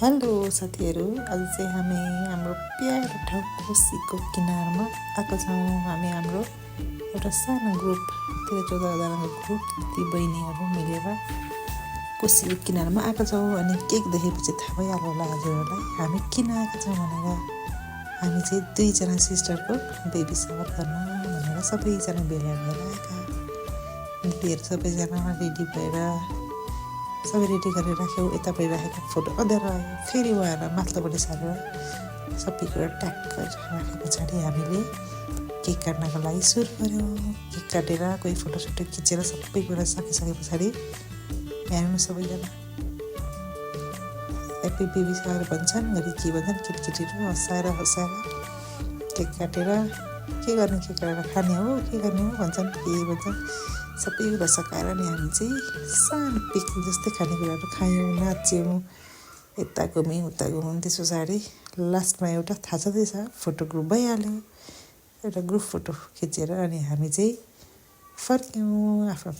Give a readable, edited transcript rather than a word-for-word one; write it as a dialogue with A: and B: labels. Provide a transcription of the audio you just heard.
A: Hello साथीहरू, आज चाहिँ हामी हाम्रो प्यारो ठाउँ कोसीको किनारमा आएको छौँ। हामी हाम्रो एउटा सानो ग्रुप 13-14जनाको ग्रुप ती बहिनीहरू मिलेर कोसीको किनारमा आएको छौँ। अनि केक देखेपछि थाहा भइहाल्यो होला हजुरहरूलाई हामी किन आएको छौँ भनेर। हामी चाहिँ 2जना सिस्टरको बेबी सावर गर्न भनेर सबैजना भेला भएर आएका। दिदीहरू सबैजना रेडी भएर सबै रेडी गरेर राख्यौँ। यतापट्टि राखेको फोटो अँध्यारो आयो, फेरि उहाँहरूलाई माथिल्लोपट्टि सारेर सबै कुरा ट्याक्क राखे पछाडि हामीले केक काट्नको लागि सुरु गऱ्यौँ। केक काटेर कोही फोटोसोटो खिचेर सबै कुरा सकिसके पछाडि हेर्नु सबैजना ह्याप्पी बेबी सावर भन्छन्, घरि के भन्छन्, केटकेटीहरू हँसाएर केक काटेर के गर्ने, के काटेर खाने हो, के गर्ने हो भन्छन्, के भन्छन्। सबै कुरा सकाएर नि हामी चाहिँ सानो पिकनिक जस्तै खानेकुराहरू खायौँ, नाच्यौँ, यता घुम्यौँ उता घुम्यौँ। त्यस पछाडि लास्टमा एउटा थाहा छँदैछ फोटो ग्रुप भइहाल्यो। एउटा ग्रुप फोटो खिचेर अनि हामी चाहिँ फर्क्यौँ आफ्नो